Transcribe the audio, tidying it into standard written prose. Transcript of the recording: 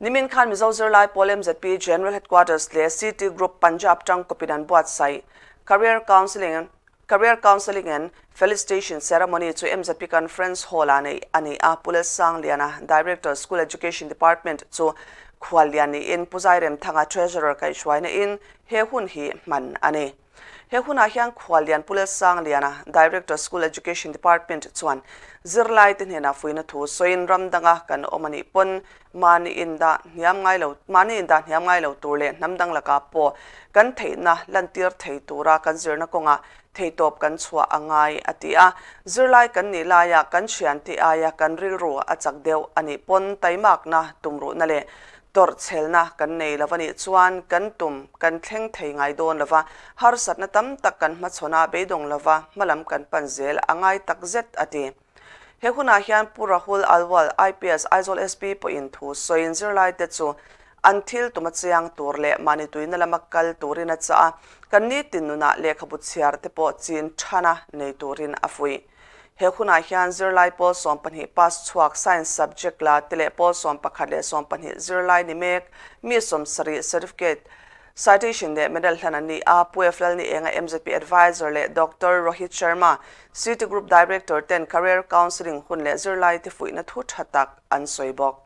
Nimin khan Mizo Zirlai Pawl MZP General Headquarters leh CT Group Punjab tangkawpin an buatsaih Career Counselling Career Counselling and Felicitation Ceremony chu MZP Conference Hall-ah neih a ni a, Pu Lalsangliana, Director, School Education Department chu khuallian niin Pu Zairemthanga, Treasurer kaihhruaina in he hun hi hman a ni. He hunah hian Khuallian Pu Lalsangliana, Director, School Education Department chuan zirlaite hnenah fuihna thu sawiin ram danga kan awm a nih pawn mahni indah hniam ngai lo mahni indah hniam ngai lo tur leh hnam dang lakah pawh kan theihna lantir thei tura kan zirna kawngah theitawp kan chhuah a ngai a ti a. Zirlai kan nih laia kan thiante aia kan rilru a chak deuh a nih pawn taimakna tumruhna leh Tawrhchhelna kan nei lo a nih chuan kan tum kan thleng thei ngai dawn lo va, harsatna tam tak kan hmachhawn a beidawng lo va, hmalam kan pan zel a ngai tak zet, a ti. He hunah hian Pu Rahul Alwal, IPS, Aizawl SP pawhin thu sawiin zirlaite chu an thil tum a chiang tur leh mahni tuina lama kal turin a chah a, kan nitin nunah lehkhabu chhiar te pawh chin thana nei turin a fuih. He hunah hian zirlai pawl 12 pass chhuak Science subject la te leh pawl 11 leh 12 zirlai ni mek mi 70 certificate, citation leh medal hlan an ni a. Pu F Lalnienga MZP Advisor leh Doctor Rohit Sharma, CT Group Director ten Career Counselling hun leh zirlai te fuihna thu tha tak an sawi bawk.